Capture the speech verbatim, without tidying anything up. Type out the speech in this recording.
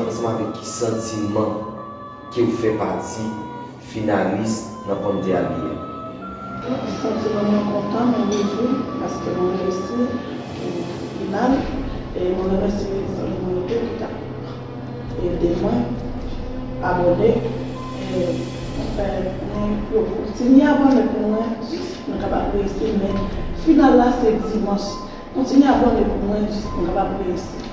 Ansanm avèk ki santiman ke w fè pati finalis nan Pantè a li a? Santiman mwen kontan, mwen rejwi paske mwen reyisi final. E mwen remèsye zanmi mwen yo tou ki t ap ede mwen abòne. E mwen fè mwen yo kontinye abòne pou mwen jis pou nou kapab reyisi. Men final la se dimanch. Kontinye abòne pou mwen jis pou nou kapab reyisi.